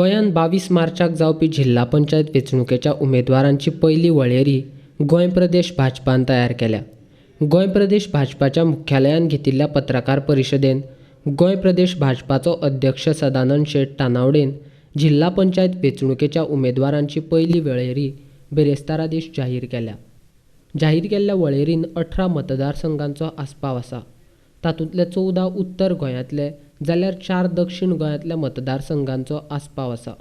गोंयांत 22 मार्चाक जावपी जिल्हा पंचायत वेंचणुकेच्या उमेदवारांची पयली वळेरी गोंय प्रदेश भाजपान तयार केल्या. गोंय प्रदेश भाजपाच्या मुख्यालयांत घेतिल्ल्या पत्रकार परिशदेंत गोंय प्रदेश भाजपाचो अध्यक्ष सदानंद शेट तानावडेन जिल्हा पंचायत वेंचणुकेच्या उमेदवारांची पयली वळेरी बिरेस्तारा दीस जाहीर केल्या. जाहीर केल्ल्या वळेरीन 18 मतदारसंघांचो आस्पाव आसा. तातूंतले 14 उत्तर गोंयांतले जाल्यार 4 दक्षिण गोंयांतल्या मतदारसंघांचो आस्पाव आसा.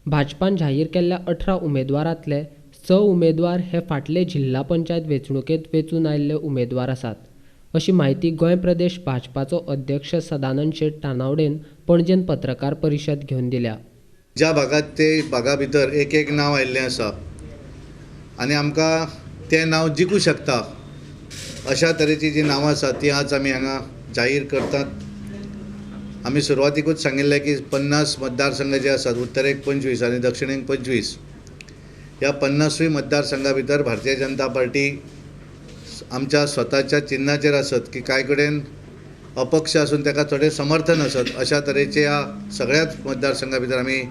भाजपान जाहीर केल्ल्या 18 उमेदवारांतले 6 उमेदवार हे फाटले जिल्हा पंचायत वेंचणुकेंत वेंचून आयिल्ले उमेदवार आसात, अशी म्हायती गोंय प्रदेश भाजपाचो अध्यक्ष सदानंद शेट तानावडेन पणजेन पत्रकार परिशद घेवन दिल्या. ज्या भागात ते भागा भितर एक एक नांव आयिल्लें आसा आनी आमकां तें नांव जिखूं शकता अशा तरेची जी नांवां आसात ती आज आमी हांगा जाहीर करतात. आमी सुरवातीकूच सांगिल्लें की 50 मतदारसंघ जे आसात, उत्तरेक 25 आनी दक्षिणेक 25, ह्या 50 मतदारसंघा भितर भारतीय जनता पार्टी आमच्या स्वताच्या चिन्हाचेर आसत की कांय कडेन अपक्ष आसून ताका थोडें समर्थन आसत अशा तरेचे ह्या सगळ्याच मतदारसंघा भितर आमी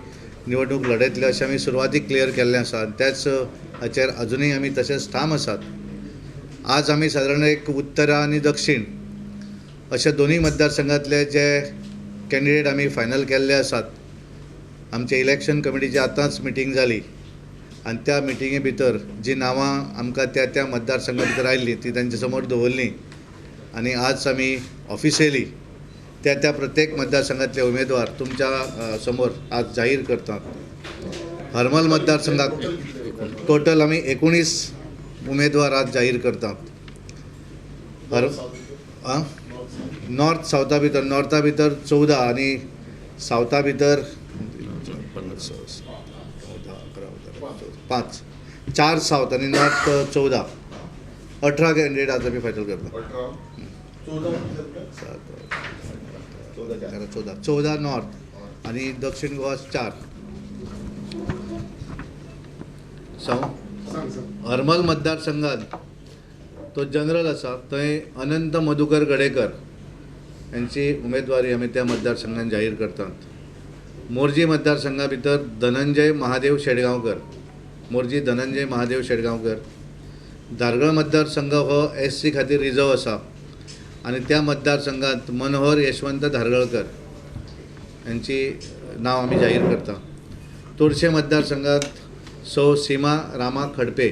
निवडणूक लढयतले अशें आमी सुरवातीक क्लियर केल्लें आसा. आनी त्याच हाचेर अजुनूय आमी तशेंच ठाम आसात. आज आमी सादारण एक उत्तरा आनी दक्षिण अशा दोनूय मतदारसंघांतले जे कॅन्डिडेट आमी फायनल केल्ले आसात, आमचे इलेक्शन कमिटीची आतांच मिटींग जाली आनी त्या मिटिंगे भितर जी नांवां आमकां त्या त्या मतदारसंघा भितर आयिल्लीं ती तांचे समोर दवरलीं आनी आज आमी ऑफिशियली त्या त्या प्रत्येक मतदारसंघातले उमेदवार तुमच्या समोर आज जाहीर करतात. हरमल मतदारसंघात टोटल आमी 19 उमेदवार आज जाहीर करतात. नॉर्थ सावथा भितर, नॉर्था भितर 14 आनी सावथा भितर 5, 4 सावथ आनी नॉर्थ 14, 18 कॅन्डिडेट आज आमी फायनल करता. 14 नॉर्थ आनी दक्षिण गोवा 4. हरमल मतदारसंघात तो जनरल आसा थंय अनंत मधुकर गडेकर यांची उमेदवारी आमी त्या मतदारसंघात जाहीर करतात. मोरजी मतदारसंघा भितर धनंजय महादेव शेडगांवकर, मोरजी धनंजय महादेव शेडगांवकर. धारगळ मतदारसंघ हो एस सी खातीर रिजर्व आसा आनी त्या मतदारसंघात मनोहर यशवंत धारगळकर यांची नांव आमी जाहीर करता. तोरशे मतदारसंघात सौ सीमा रामा खडपे,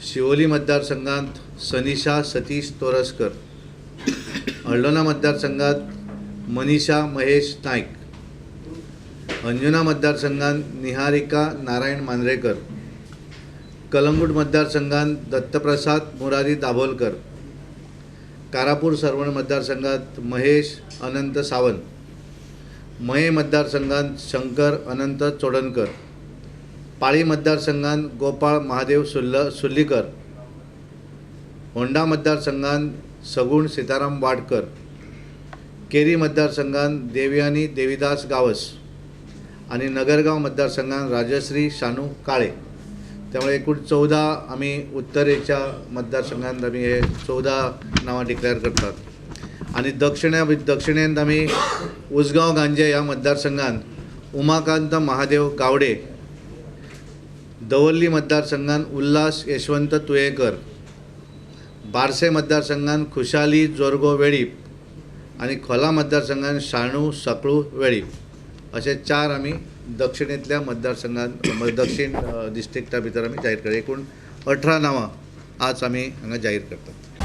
शिवोली मतदारसंघात सनिशा सतीश तोरसकर, हळदोणा मतदारसंघात मनीषा महेश नायक, अंजुना मतदारसंघात निहारिका नारायण मांद्रेकर, कलंगूट मतदारसंघात दत्तप्रसाद मुरारी दाभोलकर, कारापूर सर्वण मतदारसंघात महेश अनंत सावंत, मये मतदारसंघात शंकर अनंत चोडणकर, पाळी मतदारसंघात गोपाळ महादेव सुर्लीकर, होंडा मतदारसंघात सगुण सीताराम वाडकर, केरी मतदारसंघात देवयानी देवीदास गावस आनी नगरगांव मतदारसंघात राजश्री शानू काळे. त्यामुळे एकूण 14 आमी उत्तरेच्या मतदारसंघात आमी हे 14 नांवां डिक्लेअर करतात. आनी दक्षिणेंत आमी उसगांव गांजे ह्या मतदारसंघात उमाकांत महादेव गावडे, दवर्ली मतदारसंघात उल्हास यशवंत तुयेकर, बारसे मतदारसंघात खुशाली जोरगो वेळीप आनी खोला मतदारसंघात शाणू सकळू वेळीप असे 4 आमी दक्षिणेंतल्या मतदारसंघात दक्षिण डिस्ट्रिक्टा भितर आमी जाहीर करतात. एकूण 18 नांवां आज आमी हांगा जाहीर करतात.